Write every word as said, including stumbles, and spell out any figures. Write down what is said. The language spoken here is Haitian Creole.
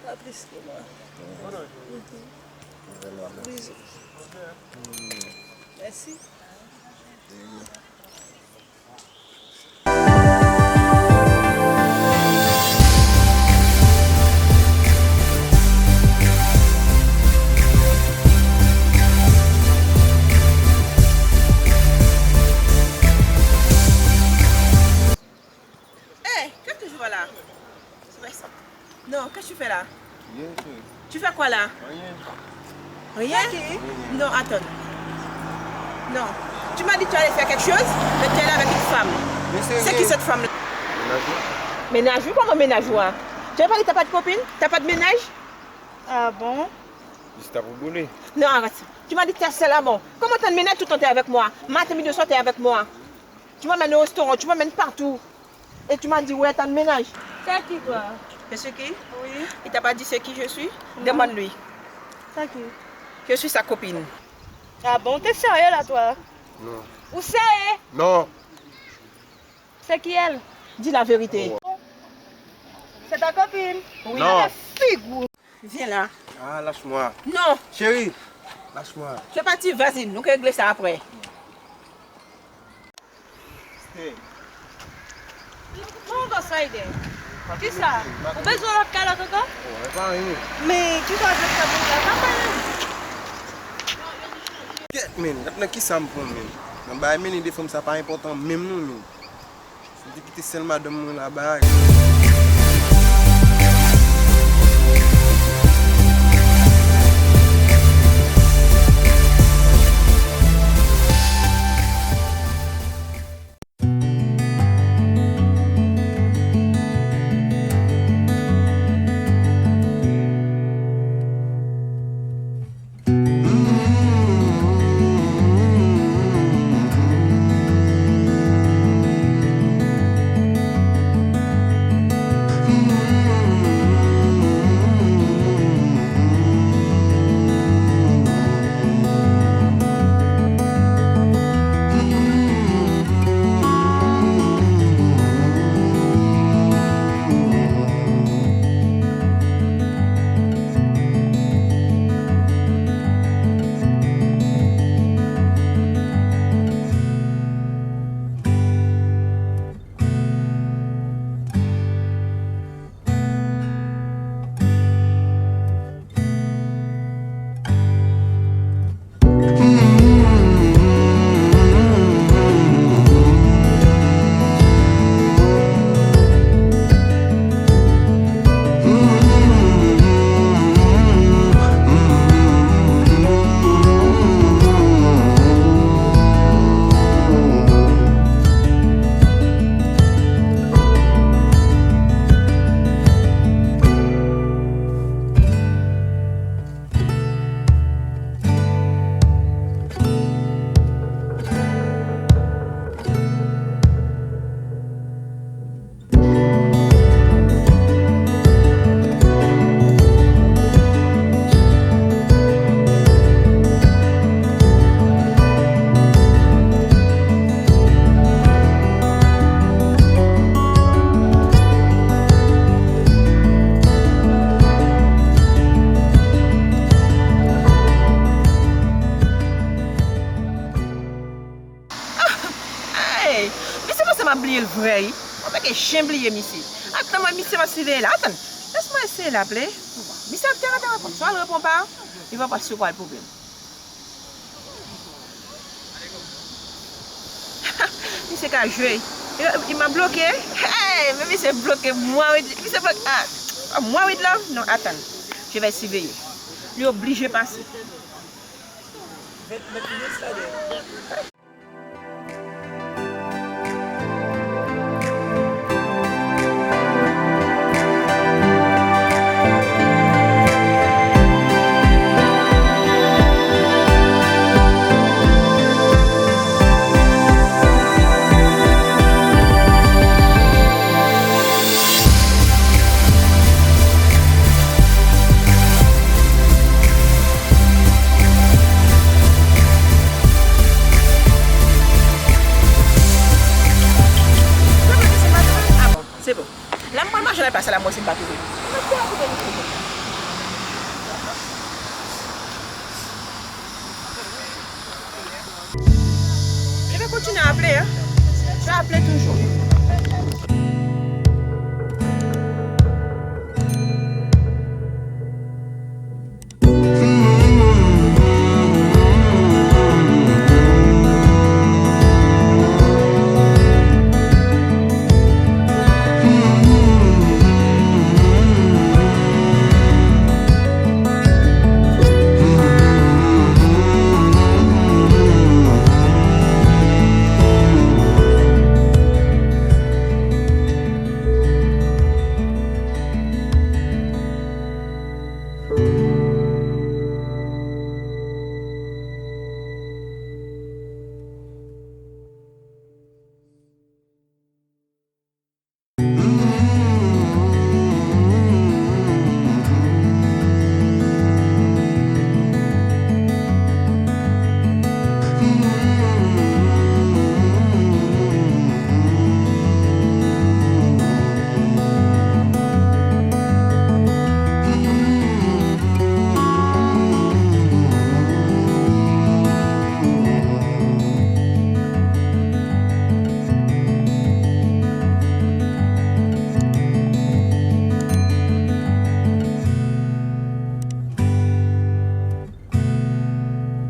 Pas plus que moi. Mhm. Bisous. Merci. Hey, qu'est-ce que tu vois là? Non, qu'est-ce que tu fais là? Rien, chérie. Tu fais quoi là? Rien. Rien? C'est qui? Non, attends. Non. Tu m'as dit que tu allais faire quelque chose, mais tu es là avec une femme. Mais c'est rien. C'est qui cette femme-là? Ménage. Ménage, oui, comment ménage, ouais? Tu m'as pas dit que t'as pas de copine? T'as pas de ménage? Ah bon? Juste pour bouler. Non, arrête. Tu m'as dit que t'es seule, ah bon? Comment t'as de ménage tout le temps t'es avec moi? Matin, midi, soir, t'es avec moi. Tu m'emmènes au restaurant, tu m'emmènes partout. Et tu m'as dit, ouais, t'as de ménage. C'est qui toi? Je suis qui? Oui. Il t'a pas dit c'est qui je suis? Non. Demande-lui. C'est qui? Je suis sa copine. Ah bon, t'es sérieux là, toi? Non. Ou sérieux? Non. C'est qui elle? Dis la vérité. C'est ta copine? Oui. Non. Figou. Viens là. Ah, lâche-moi. Non. Chérie, lâche-moi. Fais partie, vas-y, nous allons régler ça après. Stay. Mwen ankò sa ide. Kisa? Ou bezwen lòt kalòt ankò? Oh, e pa anyen. Men kisa w ap fè pou ou la? Pa fè anyen. Kèt, men, gad nan kisa m pran, men. Nan bagay mennen de fanm sa pa enpòtan menm non, men. Si m te kite sèl madanm mwen la, bagay. Hey, misye panse m ap bliye l vre, wi. Mwen peke jen bliye misye. Atann mwen, misye m ap siveye la. Atann, lès mwen eseye l aple. Misye ap te reponn, reponn. Swa l reponn pa, li pa pral sou pral pwoblèm. Misye ka jwe. Li, li m ap bloke. Hey, men misye bloke mwen, wi. Misye bloke. Ah, mwen, wi, love. Non, atann. Je vais surveiller. Li oblije pase. Se bon. La m pral mache nan plas la, mwen si m pa twouve l. Kontinye aple, hein. J ap aple toujou.